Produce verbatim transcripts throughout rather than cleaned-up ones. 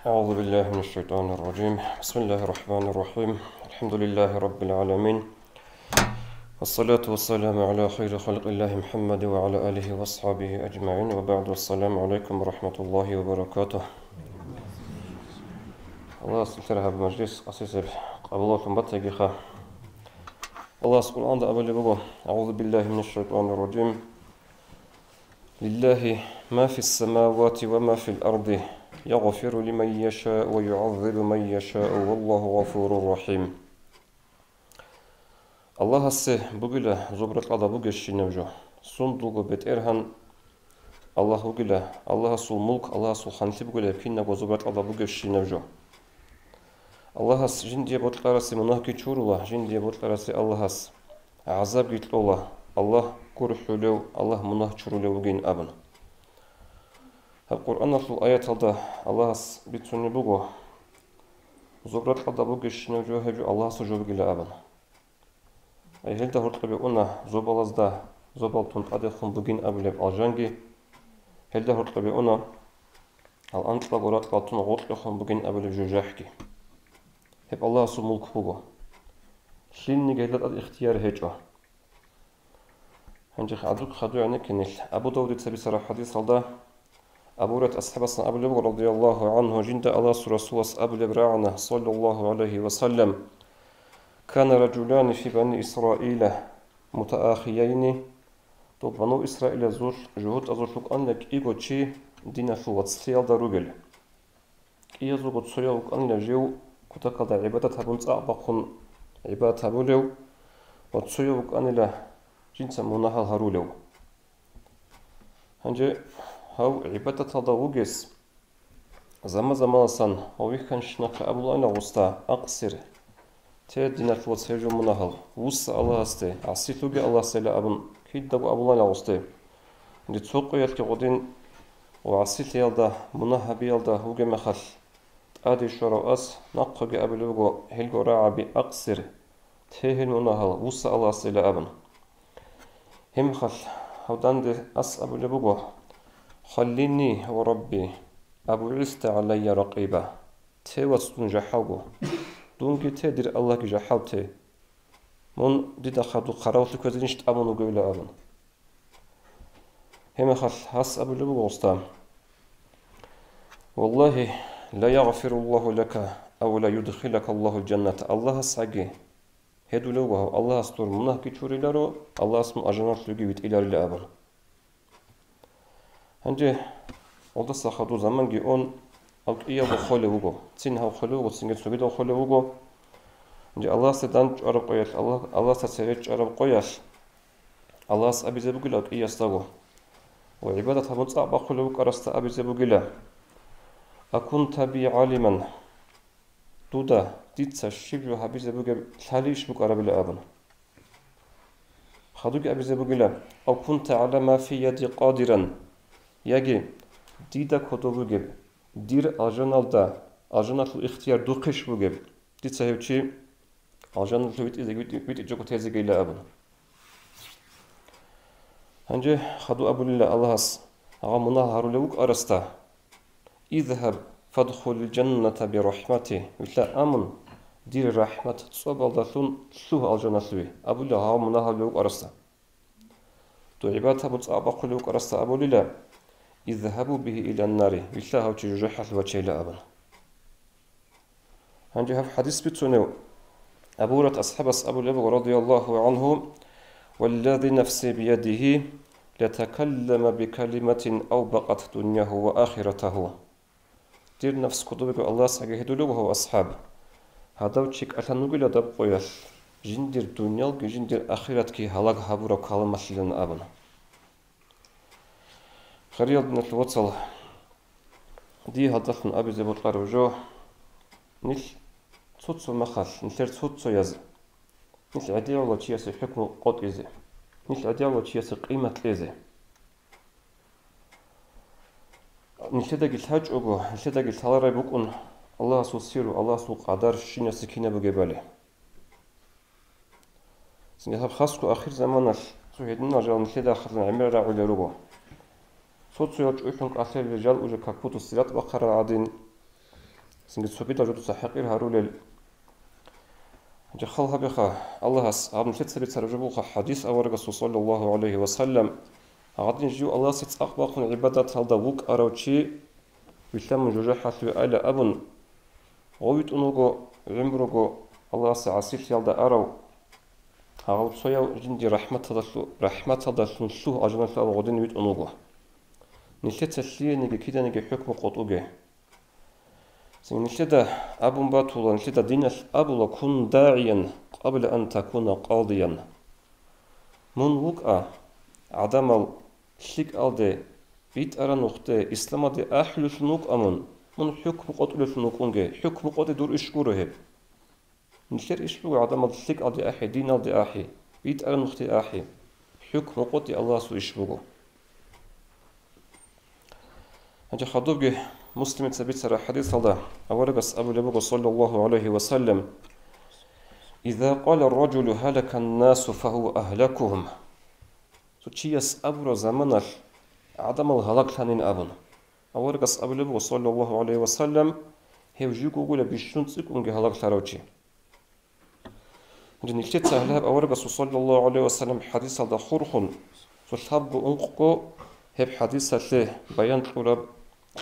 أعوذ بالله من الشيطان الرجيم. بسم الله الرحمن الرحيم. الحمد لله رب العالمين. والصلاة والسلام على خير خلق الله محمد وعلى آله وأصحابه أجمعين. وبعد. السلام عليكم ورحمة الله وبركاته. Аллагьас нилъер гьаб мажлис къасисеб къабулалъун батагиха. Аллагьас Къуръанда абулеб буго: أعوذ بالله من الشيطان الرجيم. لله ما في السماوات وما في الأرض يغفر لمن يشاء ويعذب من يشاء والله غفور رحيم. Аллагьасе бугила зоб-ракьалда бугебщинаб жо. Сундулго бетӀергьан Аллагь вугила, Аллагьасул мулк, Аллагьасул ханлъи бугила кинабго зоб-ракьалда бугебщинаб жо. Аллагьас жиндие бокьарасе мунагьги чурула, жиндие бокьарасе Аллагьас гӀазабги кьола, Аллагь гурхӀулев, Аллагь мунагь чурулев вугин абун. Гьаб Къуръаналъул аяталда Аллагьас бицунеб буго, зоб-ракьалда бугебщинаб жо гьеб жо Аллагьасул жо бугила абун. Ай, гьелда гьоркьобе уна зобалазда зобал тун тӀадехун бугин абулеб алжанги, гьелда гьоркьобе уна гьал анкьабго ракьал тун гъоркьехун бугин абулеб жужахӀги. Гьеб Аллагьасул мулк буго. Лъилниги гьелда тӀад ихтияр гьечӀо. Гьанже хадуб хадуй гӀенекке нилъ. Абу Давудица бицараб хадисалда Абу Гьурайрат асхӀабасан абулеб буго, радияллагьу гӀангьу, жинда Аллагьасул Расулас абулеб рагӀана, саллаллагьу гӀалайгьи ва саллам: كان رجلان في بني إسرائيل متأخيين. Доб Бану Исраилазул жугьутӀазул рукӀанила кӀиго чи диналъул вацлъиялда ругел. КӀиязулго цояв вукӀанила жив кутакалда гӀибадат гьабун цӀакъ бахъун гӀибадат гьабулев ва цояв вукӀанила жинца мунагьал гьарулев. Гьанже гьав гӀибадаталда вугес заман-заманалъан гьав вихьанщинахъе абулаанила гъусда: «Акъсир, те, диналъул вац, гьев жо мунагьал, вусса Аллагьасде, гӀасилъуге Аллагьасдила», – абун кидаго абулаанила гъусде. Гьанже цо къоялъги гъодин ва гӀасилъиялда, мунагь гьабиялда вугеб мехалъ, тӀаде щварав ас нахъеги абулеб буго гьелго рагӀаби: «Акъсир, те, гьел мунагьал, вусса Аллагьасдила», – абун. Гьеб мехалъ гьав данде ас абулеб буго: «Халлини ва Рабби, абугӀиста гӀалайя ракъиба». Те, вац, дун жахӀалго. Дунги те, дир Аллагьги жахӀал те. Мун дида хадуб хъаравуллъи кквезейищ тӀамун вугевила абун. Гьеб мехалъ гьас абулеб буго гъусда: «Валлагьи, ла ягъфируллагьу лака ав ла юдхилакаллагьул жанната». Аллагьас гьаги гьедулев вуго, Аллагьас дур мунагьги чуриларо, Аллагьас мун алжаналъувеги витӀиларила абун. Гьанже гьелдаса хадур заманги ун, гьав кӀиялда холев вуго, цин гьав холев вуго, цинги цогидав холев вуго. Гьанже Аллагьасде дандчӀвараб къоялъ, Аллагь-, Аллагьасда цеве чӀараб къоялъ, Аллагьас абизе бугила кӀиясдаго ва гӀибадат гьабун цӀакъ бахъулев вукӀарасда абизе бугила: «Акунта би гӀалиман?» Дуда, дица щиб жо гьабизе бугеб лъалищ букӀарабила абун. Хадуги абизе бугила: «Ав кунта гӀала ма фи яди къадиран», яги: «Дида кодоб бугеб, дир алжаналда, алжаналъул ихтияр духъищ бугеб, дица гьев чи алжаналъув витӀизе-, витӀи-, витӀичӀого тезегийила», – абун. Гьанже хадуб абулила Аллагьас гьав мунагь гьарулев вукӀарасда: «Изгьаб фадхулил жанната бирахӀмати», вилълъа а мун, дир рахӀмат цӀобалдалъун лъугь алжаналъуве, абулила гьав мунагь гьарулев вукӀарасда. Дов гӀибадат гьабун цӀакъ бахъулев вукӀарасда абулила: «Изгьабу бигьи илан нари», вилълъа гьав чи жужахӀалъув вачейила абун. Гьанже гьаб хадис бицунев Абу Гьурайрат асхӀабас абулеб буго, радияллагьу гӀангьу: «Валлази нафси биядигьи, латакаллама бикалиматин авбакъат дуньягьу ва ахиратагьу». Дир нафс кодобего Аллагьас гьагигьедулев гьав асхӀаб, гьадав чи кӀалъан вугила даб къоялъ, жиндир дунялги жиндир ахиратги гьалаг гьабураб каламалъилан абун. Хириял диналъул вацал, дие гьалдалъун абизе бокьараб жо, нилъ цо-цо мехалъ, нилъер цо-цояз, нилъ гӀедегӀула чиясе хӀукму къотӀизе, нилъ гӀедегӀула чиясе къимат кьезе. Нилъедаги лъачӀого, нилъедаги лъаларай букӀун Аллагьасул сиру, Аллагьасул къадар щинасе кинаб бугебали. Цинги гьаб хасго ахирзаманалъ цо гьединал жал нилъеда ахадан гӀемер рагӀулел руго. Цо-цоял чӀухӀун кӀалъалел жал уже как будто сират бахъарал гӀадин, Цинги цогидал жо дуца хӀакъир гьарулел. Гьанже хал гьабеха, Аллагьас гьаб нилъеца бицараб жо бугоха хадис аварагасул, саллаллагьу гӀалайгьи ва саллам, гьадин жив Аллагьасе цӀакъ бахъун гӀибадаталда вукӀарав чи вилълъа мун жужахӀалъуве айла абун, гъов витӀун вуго гӀумруго Аллагьасе гӀасилъиялда арав, гьагъал цояв жинди рахӀматалдалъу-, рахӀматалдалъун лъугь алжаналъув абун гъодин витӀун вуго. Нилъеца лъиениги киданиги хӀукму къотӀуге. Цин нилъеда абун батула, нилъеда диналъ абула: «Кун дагӀиян къабла ан такуна къадиян». Мун вукӀа гӀадамал лъикӀалде, битӀараб нухде, исламалде ахӀулелъун вукӀа мун, мун хӀукму къотӀулелъун вукӀунге, хӀукму къотӀи дур иш гуро гьеб. Нилъер иш буго гӀадамал лъикӀалде ахӀи, диналде ахӀи, битӀараб нухде ахӀи, хӀукму къотӀи Аллагьасул иш буго. Гьанже хадубги Муслимица бицараб хадисалда аварагас абулеб буго, саллаллагьу гӀалайгьи ва саллам: «Иза къала ар-ражулу гьалакан-насу фагьува агьлакугьум». Цо чияс абураб заманалъ гӀадамал гьалаглъанин абун. Аварагас абулеб буго, саллаллагьу гӀалайгьи ва саллам, гьев живго вугила бищун цӀикӀкӀунги гьалаглъарав чи. Гьанже нилъеца гьалаб аварагасул, саллаллагьу гӀалайгьи ва саллам, хадисалда хурхун, цо лъабго ункъго гьеб хадисалъе баян кьураб,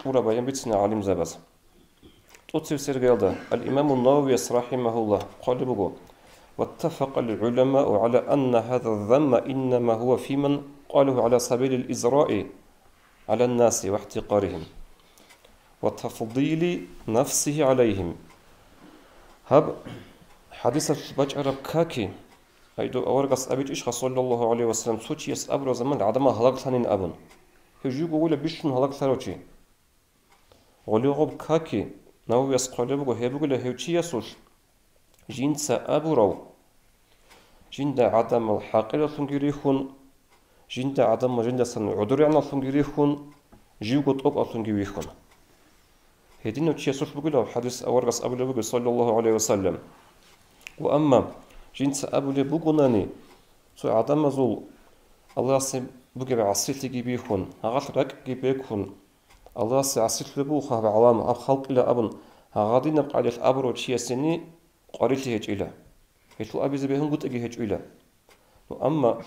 кьураб баян бицина гӀалимзабаз. ТӀоцебесеб иргаялда ал-Имаму Нававияс, рахӀимагьуллагь, хъвалеб буго: «Ваттафакъал гӀуламау гӀала анна гьаза замма иннама гьува фиман къалагьу гӀала сабилил израи гӀалан-наси ва ихтикъаригьим ва тафдили нафсигьи гӀалайгьим». Гьаб хадисалъ бачӀараб каки, гьайдо аварагас абичӀищха, саллаллагьу гӀалайгьи ва саллам, цо чияс абураб заман гӀадамал гьалаглъанин абун, гьев живго вугила бищун гьалаглъарав чи. Гъоле гъоб каки Нававияс хъвалеб буго, гьеб бугила гьев чиясулъ жинца абурав, жинда гӀадамал хӀакъираллъунги рихьун, жинда гӀадамал жиндасан гӀодорегӀаналлъунги рихьун, живго тӀокӀаллъунги вихьун. Гьединав чиясулъ бугилав хадис аварагас абулеб буго, саллаллагьу гӀалайгьи ва саллам. Ва амма жинца абулеб бугонани, цо гӀадамазул Аллагьасе бугеб гӀасилъиги бихьун, гьагъалъ ракӀги бекун, Аллагьасе гӀасилъулеб бугоха гьаб гӀалам, гьаб халкъила абун, гьагъадинаб къайдалъ абурав чиясени къварилъи гьечӀила. Гьелъул абизе бегьунгутӀиги гьечӀила. Ну, амма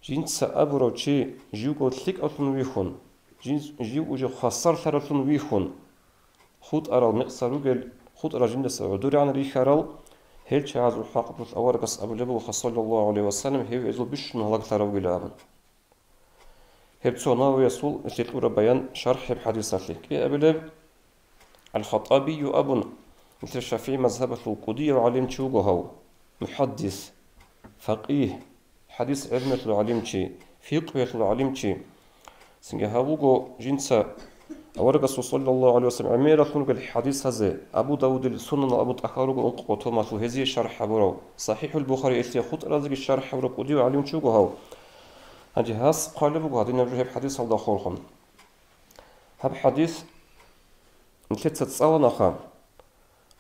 жинца абурав чи живго лъикӀавлъун вихьун, жин-, жив уже хвасарлъаравлъун вихьун, хутӀарал мекъса ругел, хутӀарал жиндаса гӀодорегӀан рихьарал, гьел чагӀазул хӀакъалъулъ аварагас абулеб бугоха, саллаллагьу гӀалайгьи ва саллам, гьев гьезул бищун гьалаглъарав вугила абун. Гьеб цо Нававиясул гьелъе кьураб баян, шархӀ гьеб хадисалъе. КӀиабилеб Ал-ХаттӀабию абун, нилъер шафигӀи мазгьабалъул кӀудияв гӀалимчи вуго гьав, мухӀаддис, факъигь, хадис гӀелмуялъул гӀалимчи, фикъгьиялъул гӀалимчи. Цинги гьав вуго жинца аварагасул, саллаллагьу гӀалайгьи ва саллам, гӀемералъун ругел хадисазе, Абу Давудил Сунанал абун тӀахьал руго ункъго томалъул, гьезие шархӀ гьабурав, СахӀихӀул Бухариялъе хутӀаразеги шархӀ гьабурав кӀудияв гӀалимчи вуго гьав. Гьанже гьас хъвалеб буго гьадинаб жо гьеб хадисалда хурхун. Гьаб хадис нилъеца цӀаланаха,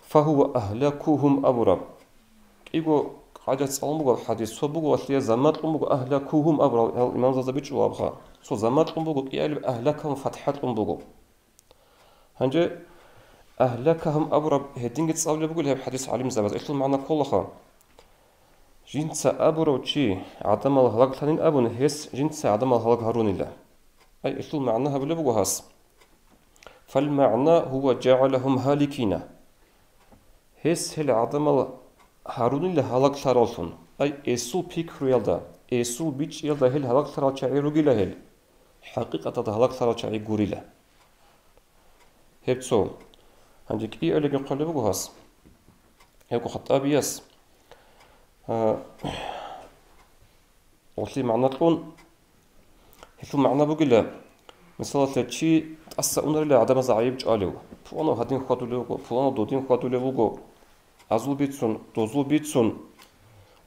«Фагьува агьлакугьум» абураб. КӀиго къайдалъ цӀалун буго гьаб хадис, цо буго валъие заман кьун буго «агьлакугьум» абурал, гьал имамзазда бичӀчӀулабха. Цо заман кьун буго, кӀиабилеб «агьлакагьум» фатхӀа кьун буго. Гьанже «агьлакагьум» абураб гьединги цӀалулеб буго гьеб хадис гӀалимзабаз, гьелъул магӀна кколаха. Жинца абурав чи гӀадамал гьалаглъанин абун, гьес жинца гӀадамал гьалаг гьарунила. Ай, гьелъул магӀна гьабулеб буго гьас. «ФалмагӀна гьува жагӀалагьум гьаликина». Гьес гьел гӀадамал гьарунила гьалаглъараллъун. Ай, эсул пикруялда, эсул бичӀчӀиялда гьел гьалаглъарал чагӀи ругила гьел. ХӀакъикъаталда гьалаглъарал чагӀи гурила. Гьеб цо. Гьанже кӀиабилебги хъвалеб буго гьас. Гьебго ХаттӀабияс, а, гъолъие магӀна кьун, гьелъул магӀна бугила, мисалалъе, чи тӀаса унарила гӀадамазда гӀайиб чӀвалев, пуланав гьадин хьвадулев вуго, пуланав додин хьвадулев вуго, азул бицун, дозул бицун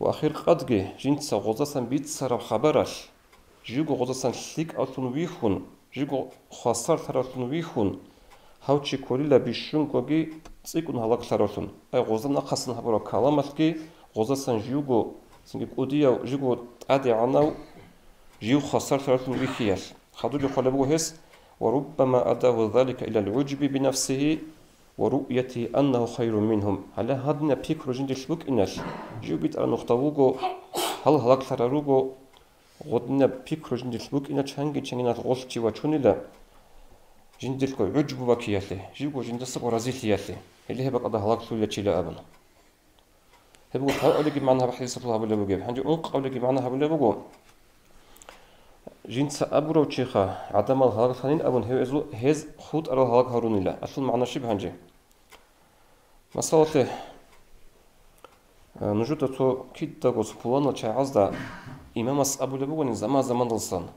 ва ахир къадги жинца гъозасан бицараб хабаралъ, живго гъозасан лъикӀавлъун вихьун, живго хвасарлъаравлъун вихьун, гьав чи кколила бищунго цӀикӀкӀун гьалаглъаравлъун. Ай, гъозда нахъасан гьабураб каламалъги гъозасан живго, цинги кӀудияв, живго тӀадегӀанав, жив хвасарлъаравлъун вихьиялъ. Хадубги хъвалеб буго гьес: «Ва руббама адагьу залика илал гӀужби бинафсигьи». ورؤيته أنه خير منهم. Гьале гьадинаб пикру жиндилъ букӀиналъ, жив битӀараб нухда вуго, гьал гьалаглъарал руго, гьадинаб пикру жиндилъ букӀина, чанги-чангиналъ гъолъ чи вачунила, жиндилъго гӀужбу бакиялъе, живго жиндасаго разилъиялъе, гьеле гьеб бакӀалда гьалаглъулила чила абун. Гьеб буго лъабабилебги магӀна гьаб хӀадисалъул гьабулеб бугеб. Гьанже ункъабилебги магӀна гьабулеб буго, жинца абурав чиха, гӀадамал гьалаглъанин абун, гьев гьезул, гьез хутӀарал гьалаг гьарунила. Алъул магӀна щиб гьанже? Масалалъе, э, нужеда цо кидаго цо пуланал чагӀазда имамас абулеб бугони заман-заманалдасан: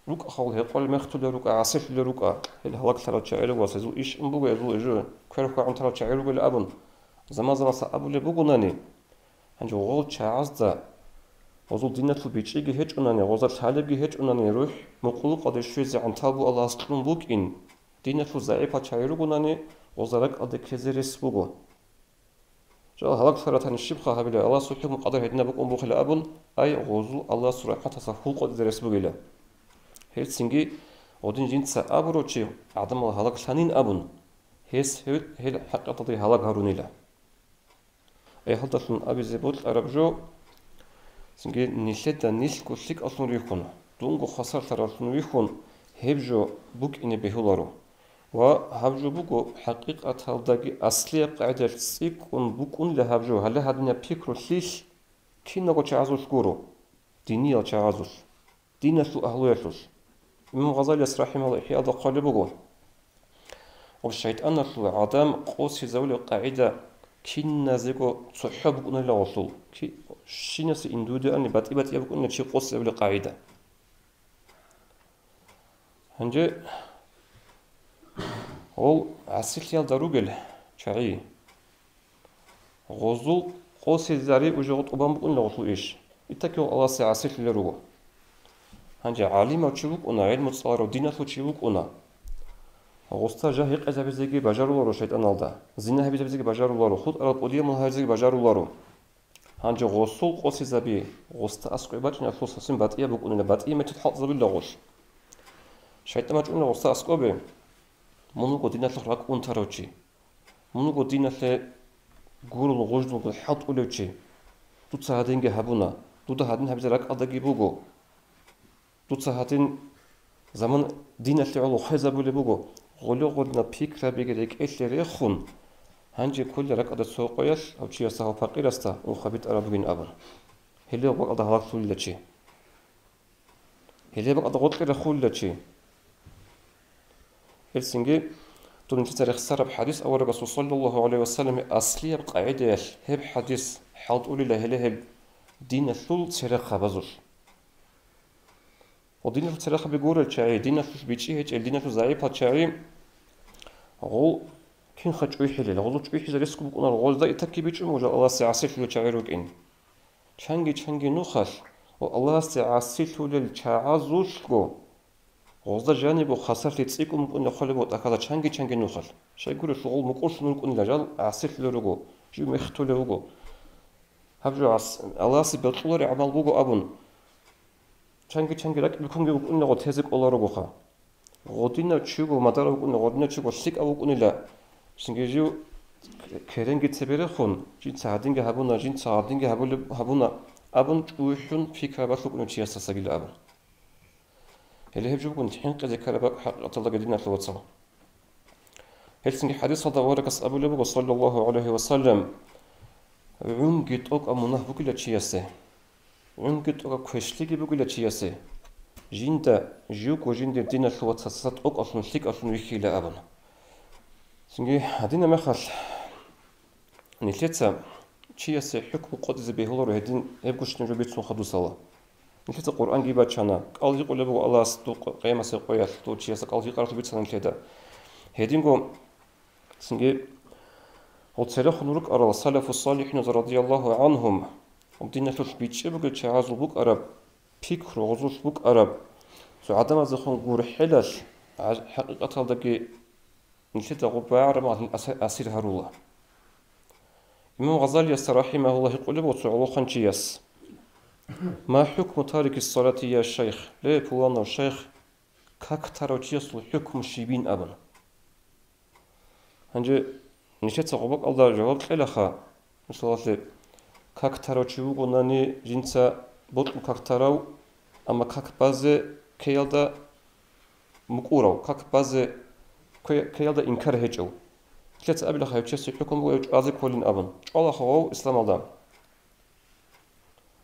«РукӀа, хавал гьекъолел мехтулел рукӀа, гӀасилъулел рукӀа, гьел гьалаглъарал чагӀи руго, гьезул иш ун буго, гьезул ижу кверхӀ вагӀун тарал чагӀи ругел», абун, заман-заманалдаса абулеб бугонани, гьанже гъол чагӀазда гъозул диналъул бичӀчӀиги гьечӀунани, гъозда лъалебги гьечӀунани, рухӀ мукъулукъалде щвезегӀан тавбу Аллагьас кьун букӀин, диналъул загӀипал чагӀи ругонани, гъозда ракӀалде ккезе рес буго. Жал гьалаглъаратани щибха гьабила, Аллагьасул хӀукму-къадар гьединаб букӀун бухила абун, ай, гъозул Аллагьасул рахӀматалъа хьул къотӀизе рес бугила. Гьелцинги гъодин жинца абурав чи гӀадамал гьалаглъанин абун, гьес гьел, гьел хӀакъикъаталдаги гьалаг гьарунила. Ай, гьалдалъун абизе бокьараб жо, цинги нилъеда нилъго лъикӀаллъун рихьун, дунго хвасарлъараллъун вихьун, гьеб жо букӀине бегьуларо. Ва гьаб жо буго хӀакъикъаталдаги аслияб къагӀидаялъ цӀикӀкӀун букӀунила гьаб жо, гьале гьадинаб пикру лъилъ киналго чагӀазулъ гуро, диниял чагӀазулъ, диналъул агьлуялъулъ. Имам Гъазалияс, рахӀимагьуллагь, ИхӀяалда хъвалеб буго, гъоб шайтӀаналъул гӀадан къосизавулеб къагӀида киназего цохӀо букӀунила гъолъул, ки-, щинасе индивидуальный батӀи-батӀияб букӀунила чи къосизавулеб къагӀида. Гьанже гъол гӀасилъиялда ругел чагӀи, гъозул къосизари уже гъо тӀубан букӀунила гъолъул иш. Итакив Аллагьасе гӀасилъулел руго. Гьанже гӀалимав чи вукӀуна, гӀелму цӀаларав диналъул чи вукӀуна. Гъоста жагь-гьекъезабизеги бажаруларо шайтӀаналда, зина гьабизабизеги бажаруларо, хутӀарал кӀудияб мун гьаризеги бажаруларо. Гьанже гъосул къосизаби, гъоста аскӀобе бачӀиналъул сосин батӀияб букӀунила, батӀияб метод хӀалтӀизабила гъолъ. ШайтӀан бачӀунила гъоста аскӀобе, мун вуго диналъухъ ракӀ унтарав чи. Мун вуго диналъе гурун гъуждулго хӀалтӀулев чи. Дуца гьадинги гьабуна, дуда гьадин гьабизе ракӀалдаги буго. Дуца гьадин заман диналъе гӀоло хвезабулеб буго, гъоле-гъорна пикрабиги рекӀелъе рехун, гьанже кколел ракӀалда цо къоялъ гьав чиясда, гьав пакъирасда унха битӀараб бугин абун. Гьеле бакӀалда гьалаглъулила чи. Гьеле бакӀалда гъоркье рехулила чи. Гьелцинги дун нилъеца рехсараб хӀадис аварагасул, саллаллагьу гӀалайгьи ва саллам, аслияб къагӀидаялъ гьеб хӀадис хӀалтӀулила гьеле гьел диналъул церехъабазулъ. Ва диналъул церехъаби гурел чагӀи, диналъулъ бичӀчӀи гьечӀел, диналъул загӀипал чагӀи, гъол кинха чӀухӀилел, гъозул чӀухӀизе ресго букӀунаро, гъозда итакки бичӀчӀун буго жал Аллагьасе гӀасилъулел чагӀи рукӀин. Чанги-чанги нухалъ ва Аллагьасде гӀасилъулел чагӀазулъго гъозда жанибго хвасарлъи цӀикӀкӀун букӀунеб хъулеб бутӀакалда чанги-чанги нухалъ. Щайгурелъул гъол мукӀурлъун рукӀунила, жал гӀасилъулел руго, жив мехтулев вуго. Гьаб жо гӀас-, Аллагьасе бокьулареб гӀамал буго абун, чанги-чанги ракӀ бихьунги букӀунила гъо тезе кӀоларогоха. Гъодинав чиго мадарав вукӀуна, гъодинав чиго лъикӀав вукӀунила, цинги жив керенги цебе рехун, жинца гьадинги гьабуна, жинца гьадинги гьабулеб-, гьабуна абун чӀухӀун пикрабалъ вукӀунев чиясдасагила абун. Гьеле гьеб жо бугони хӀинкъизе ккараб бакӀ хӀакъикъаталдаги, диналъул вацал. Гьелцинги хӀадисалда аварагас абулеб буго, саллаллагьу гӀалайгьи ва саллам, гӀунги тӀокӀаб мунагь бугила чиясе, гӀунги тӀокӀаб квешлъиги бугила чиясе, жинда живго жиндир диналъул вацасда тӀокӀаллъун, лъикӀаллъун вихьила абун. Цинги гьадинаб мехалъ, нилъеца чиясе хӀукму къотӀизе бегьуларо гьедин, гьеб гущин жо бицун хадусала. Нилъеца Къуръанги бачана, кӀал гьикъулеб буго Аллагьас дов къ-, къиямасеб къоялъ дов чиясда кӀал гьикъаралъур бицана нилъеда. Гьединго цинги гьол церехун рукӀарал салафу салихӀиназ радияллагьу гӀанхум, диналъулъ бичӀчӀи бугел чагӀазул букӀараб пикру, гъозулъ букӀараб, цо гӀадамаздехун гурхӀелалъ, гӀа-, хӀакъикъаталдаги нилъеда гъуб багӀараб махалъ аса-, асир гьарула. Имам Гъазалияс, рахӀимагьуллагь, гьикъулеб буго цо гӀолохъанчияс: «Ма хӀукму тарикис салати, я шайх?» Ле, пуланав шайх, как тарав чиясул хӀукму щибин абун. Гьанже Нилъеца гъобакӀалда жаваб кьелаха, мисалалъе, как тарав чи вугонани жинца бокьун как тарав, амма как базе ккеялда мукӀурав, как базе ккеялда инкар гьечӀев. Нилъеца абилаха гьев чиясе хӀукму буго гьев чӀвазе кколин абун, чӀвалаха гъов исламалда.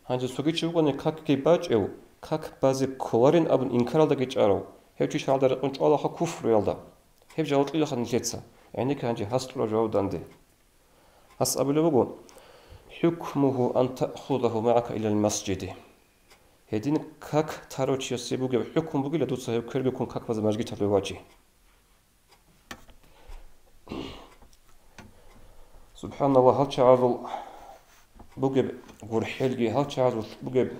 Гьанже цоги чи вугони какги бачӀев, как базе кколарин абун инкаралдаги чӀарав, гьев чи шаргӀалда рекъон чӀвалаха куфруялда. Гьеб жаваб кьелаха нилъеца, гӀенекке гьанже гьас кьураб жаваб данде. Гьас абулеб буго: «ХӀукмугьу ан таъхузагьу магӀака илал масжиди». Гьедин как тарав чиясе бугеб хӀукму бугила дуца гьев кверги ккун как базе мажгиталде вачи. Субханаллагь, гьал чагӀазул бугеб гурхӀелги, гьал чагӀазул бугеб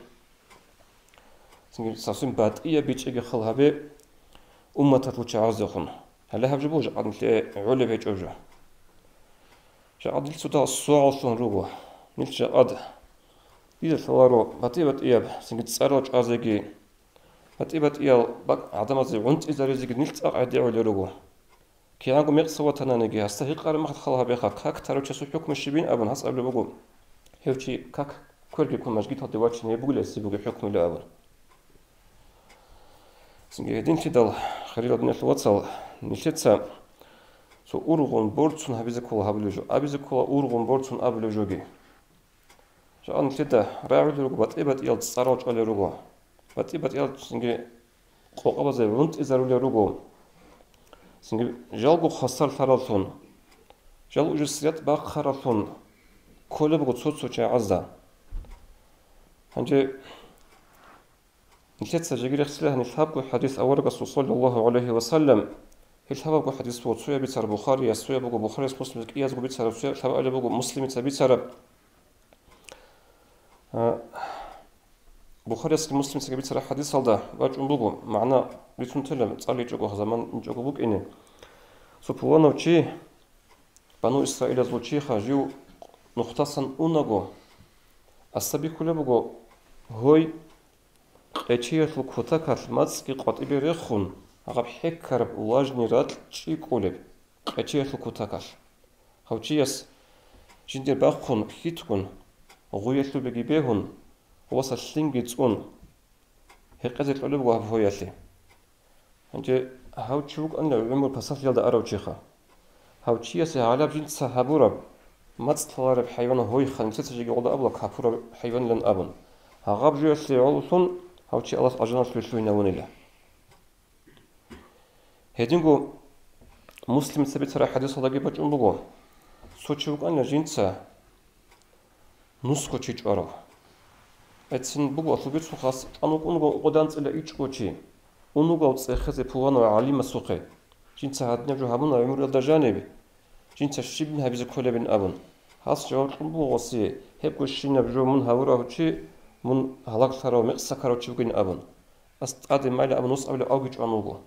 цинги сасун батӀияб бичӀчӀиги хал гьабе умматалъул чагӀаздехун. Гьале гьаб жо буго жакъа нилъее гӀолеб гьечӀеб жо. Жакъа нилъ цо дагь сугӀаллъун руго. Нилъ жакъа дида лъаларо батӀи-батӀияб цинги цӀарал чӀвазеги, батӀи-батӀиял бакӀ гӀадамазе гӀунтӀизаризеги нилъ цӀакъ гӀедегӀулел руго. КигӀанго мекъса ватананиги, гьасда гьикъараб мехалъ хал гьабеха, как тарав чиясул хӀукму щибин абун гьас абулеб буго, гьев чи как кверги ккун мажгиталде вачине бугила гьесие бугеб хӀукмуйила абун. Цинги гьединлъидал, хириял диналъул вацал, нилъеца цо ургъун борцун гьабизе ккола гьабулеб жо, абизе ккола ургъун борцун абулеб жоги. Жакъа нилъеда рагӀулел руго, батӀи-батӀиял цӀарал чӀвалел руго. БатӀи-батӀиял цинги къокъабазе гӀунтӀизарулел руго. Цинги жалго хвасарлъараллъун, жал уже свят бахъараллъун кколеб буго цо-цо чагӀазда. Гьанже нилъеца жеги рехсила гьаниб лъабго хӀадис аварагасул, саллаллагьу гӀалайгьи ва саллам, гьеб лъабабго хӀадис буго, цояб бицараб Бухарияс, цояб буго Бухарияс, Муслимас кӀиязго бицараб, цояб лъабабилеб буго Муслимица бицараб. А, Бухариясги Муслимицаги бицараб хӀадисалда бачӀун буго, магӀна бицун тела, цӀаличӀого, заман инчӀого букӀине. Цо пуланав чи, Бану Исраилазул чиха, жив нухдасан унаго, асда бихьулеб буго гьой къечиялъул кутакалъ мацӀги къватӀибе рехун, гьаб хӀеккараб влажный ракь чӀикӀкӀулеб къечиялъул кутакалъ. Гьав чияс жиндир бахъун хьитгун, гъуялъубеги бегьун, васа лъимги цӀун, гьекъезе кьолеб буго гьаб гьоялъе. Гьанже гьав чи вукӀанила гӀумру пасалъиялда арав чиха. Гьав чиясе гьалаб жинца гьабураб, мацӀ лъалареб хӀайван гьойха, нилъеца жеги гъолда абула капураб хӀайванилан абун. Гьагъаб жоялъе гӀололъун гьав чи Аллагьас алжаналъуве лъугьинавунила. Гьединго Муслимица бицараб хӀадисалдаги бачӀун буго, цо чи вукӀана жинца нусго чи чӀварав. Эцин буго, алъубецун хас тӀан вукӀун вуго гъоданцӀила ичӀго чи. Ун вугав цӀехезе пуланав гӀалимасухъе. Жинца гьадинаб жо гьабуна гӀумруялда жаниб. Жинца щибин гьабизе кколебин абун. Гьас жаваб кьун буго гъосие, гьебго щинаб жо мун гьавурав чи, мун гьалаглъарав, мекъсакарав чи вугин абун. Ас тӀаде майла абун нус абилеб авги чӀван вуго.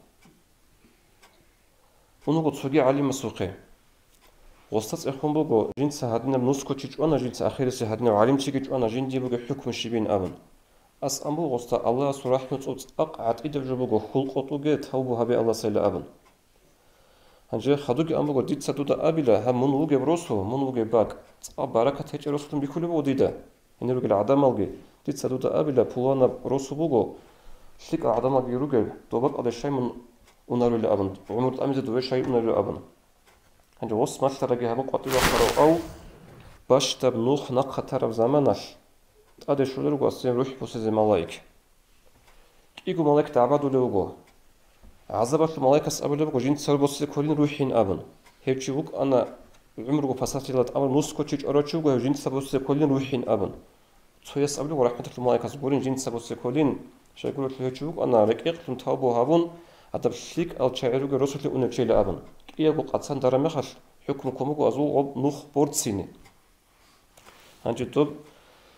Ун вуго цоги гӀалимасухъе. Гъосда цӀехун буго, жинца гьадинаб нусго чи чӀвана, жинца ахирисеб гьадинав гӀалимчиги чӀвана, жиндие бугеб хӀукму щибин абун. Ас ан буго гъосда, Аллагьасул рахӀму цӀакъ гӀатӀидаб жо буго, хьул къотӀуге, тавбу гьабе Аллагьасайилан абун. Гьанже хадуги ан буго, дица дуда абила, гьаб мун вугеб росу, мун вугеб бакӀ, цӀакъ баракат гьечӀеб росулъун бихьулеб буго дида. Гьенир ругел гӀадамалги, дица дуда абила, пуланаб росу буго, лъикӀал гӀадамалги ругел, доб бакӀалде щай мун унарула абун, гӀумру тӀамизе дове щай унарула абун. Гьанже гъос малъараги гьабун къватӀивахъарав ав, бащдаб нух нахъа тараб заманалъ, тӀаде щолел руго асен рухӀ босизе малаик. КӀиго малаик дагӀбадулев вуго. ГӀазабалъул малаикас абулеб буго, жинца босизе кколин рухӀин абун. Гьев чи вукӀана гӀумруго пасалъила тӀамун нусго чи чӀварав чи вуго, гьев жинца босизе кколин рухӀин абун. Цояс абулеб буго рахӀматалъул малаикас, гурин, жинца босизе кколин, щайгурелъул гьев чи вукӀана рекӀекълъун тавбу гьабун, гьадаб лъикӀал чагӀи ругел росулъе унев чила абун. КӀиявго къацан дараб мехалъ, хӀукму ккун буго азул гъоб нух борцине. Гьанже доб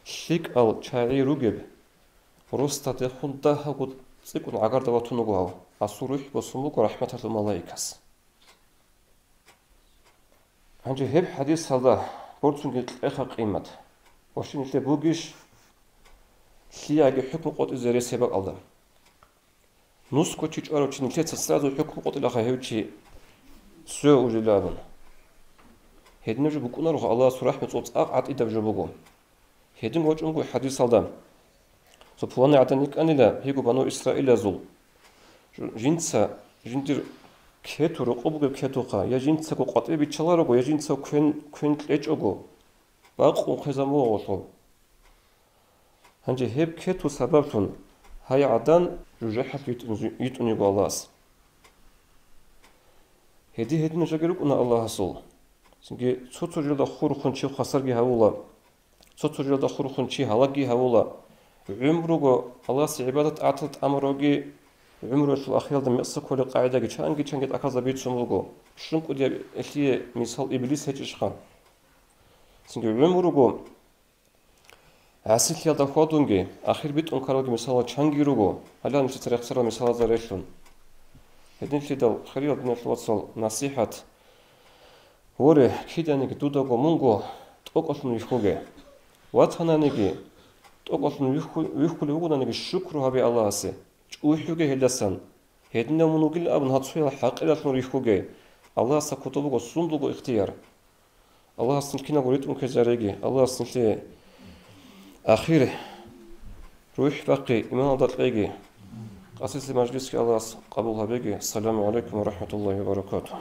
лъикӀал чагӀи ругеб росдадехун дагьабго цӀикӀкӀун гӀагарда ватун вуго гьав, асул рухӀ босун буго рахӀматалъул малаикас. Гьанже гьеб хӀадисалда борцунги кьеха къимат. Ва щиб нилъер бугищ лъиягӀаги хӀукму къотӀизе рес гьеб бакӀалда? Нусго чи чӀварав чи нилъеца сразу хӀукму къотӀилаха гьев чи, всё, уже абун. Гьединаб жо букӀунаро, Аллагьасул рахӀмат цӀакъ гӀатӀидаб жо буго. Гьедин вачӀунго хӀадисалда: цо пуланай гӀадан йикӀанила, гьего бану Исраилазул. Жу-, жинца, жиндир кету, рокъоб бугеб кетухъа, я жинцаго къватӀибе биччаларого, я жинцаго квен, квен кьечӀого, бакъун хвезабулагъулъул. Гьанже гьеб кету сабаблъун гьай гӀадан жужахӀалъ йитӀун-, йитӀун йиго Аллагьас. Гьедин-гьединал жоги рукӀуна Аллагьасул. Цинги цо-цо жоялда хурхун чи хвасарги гьавула, цо-цо жоялда хурхун чи гьалагги гьавула. ГӀумруго Аллагьасе гӀибадат-тӀатал тӀамураги, гӀумруялъул ахиралда мекъса кколеб къагӀидаги чанги-чанги тӀахьазда бицун буго. Щун кӀудияб элъие мисал Иблис гьечӀищха? Цинги гӀумруго гӀасилъиялда хьвадунги, ахир битӀун ккаралги мисалал чанги руго, гьале нилъеца рехсарал мисалазда релълъун. Гьединлъидал, хириял диналъул вацал, насихӀат: воре, киданиги дудаго мунго тӀокӀалъун вихьуге. Ватананиги, тӀокӀалъун вихьу-, вихьулев вугонаниги, шукру гьабе Аллагьасе, чӀухӀуге гьелдасан. Гьединав мун вугилан абун гьацоял хӀакъиралъун рихьуге. Аллагьасда кодоб буго сундулго ихтияр. Аллагьас нилъ киналго ритӀун ккезареги, Аллагьас нилъее ахир рухӀ бахъи иманалда кьеги. Къасиси мажлисги Аллагьас къабул гьабеги. Ассаламу гӀалайкум ва рахӀматуллагьи ва баракатугь.